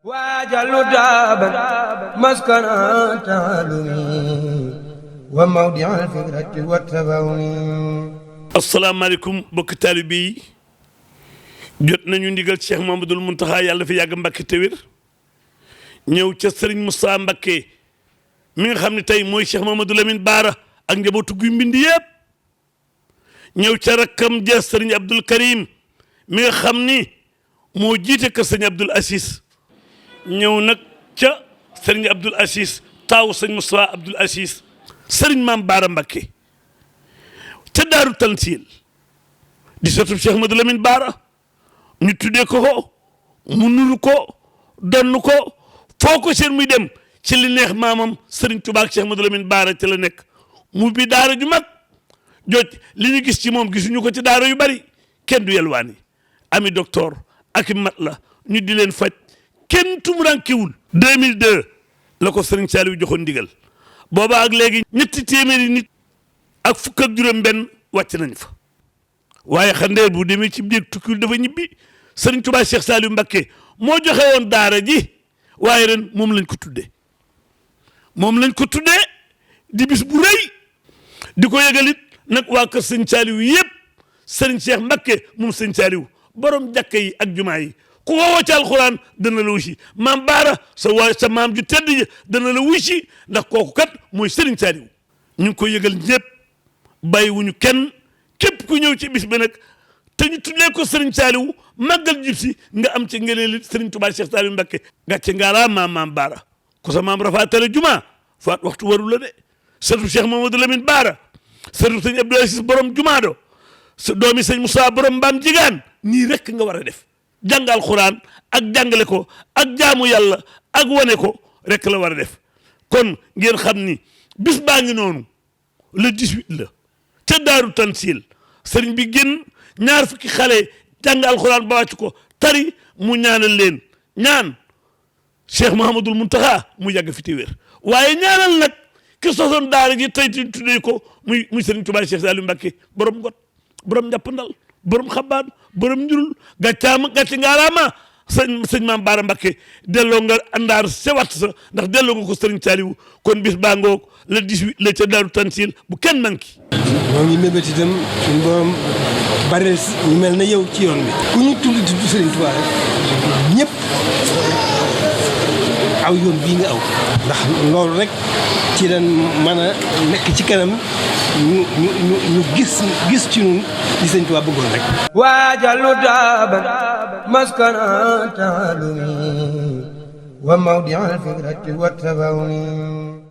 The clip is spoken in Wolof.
waajalu daaban maskana taalumi wa mawdi'al fikrati wa tabawuni. asalaamaaleykum mbokki taalibe yi jot nañu ndigal Cheikh Mamadou Mountakha yàlla fi yàgg Mbàkke te wér ñëw ca Serigne Moussa Mbacké mi nga xam ne tey mooy Cheikh Mamadou Lamine Bara ak njabootu gu mbind yëpp ñëw ca rakkam ja Serigne Abdoul Karim mi nga xam ni moo jiite kër Serigne Abdoul Aziz ñëw nag ca Serigne Abdoul Aziz taaw Serigne Moussa Abdoul Aziz Serigne Mame Bara Mbacké ca Daaru Tansil di sotub Cheikh Mamadou Lamine Bara ñu tuddee ko mu nuru ko donn ko foo ko seen muy dem ci li neex maamam Serigne Touba ak Cheikh Mamadou Lamine Bara ci la nekk mu bi daara ju mag jooj li ñu gis ci moom gisuñu ko ci daara yu bari kenn du yelwaani ami docteur ak i mat la ñu di leen faj kenn tumurankewul 2002 la ko Serigne Saliou joxoon ndigal booba ak léegi ñetti téeméeri nit ak fukk ak juróom benn wàcc nañ fa waaye xandeer bu demee ci biir tukkil dafa ñibbi Serigne Touba Cheikh Saliou Mbacké moo joxe woon daara ji waaye ren moom lañ ko tuddee di bis bu rëy di ko yëgalit nag waa kër Serigne Saliou yëpp Serigne Cheikh Mbacké moom Serigne Saliou borom jàkka yi ak jumaa yi ku woowoo ci alxuraan dana la wusi maam Baara sa maam ju tedd ji dana la wusi ndax kooku kat mooy Serigne Saliou ñu ngi ko yëgal ñëpp bàyyiwuñu kenn képp ku ñëw ci bis bi nag te ñu tuddee ko Serigne Saliou màggal jib si nga am ci ngëneel Serigne Touba Cheikh Saliou Mbacké gàcce ngaalaa maam Baara ku sa maam rafaatale jumaa faat waxtu waru la de sëtu Cheikh Mamadou Lamine Bara sëtu sëñ Abdou Aziz borom jumaado sa doomi sëñ Moussa borom mbaam jigaan nii rek nga war a def jàngal Alxuraan ak jàngale ko ak jaamu yàlla ak wane ko rek la war a def kon ngeen xam ni bis baa ngi noonu le 18 la ca Daaru Tansil sëriñ bi génn ñaar fukki xale jàng Alxuraan ba wàcc ko tari mu ñaanal leen ñaan Cheikh Mouhamadoul Mountakha mu yàgg fi te wér waaye ñaanal nag ki sosoon daara ji tey tuddee ko muy Serigne Touba Cheikh Saliou Mbacké borom ngot borom njàppandal borom xabaan borom njurul gàcce ngaaraama sëñ Mame Bara Mbacké delloo nga àndaar sewat sa ndax delloo nga ko Serigne Saliou kon bis baa ngoog le 18 la ca Daaru Tansil bu kenn manki ñoo ngi mébét itam suñu borom bari ñu mel na yow ci yoon bi ku ñu tudd Serigne Touba rek ñëpp aw yoon bii nga aw ndax loolu rek ci leen mën a nekk ci kanam ñu gis ci ñun li Sëñ Tuubaa bëggoon rek waajalu daaban maskana taalumi wa mawdi'al fikrati wa tabawuni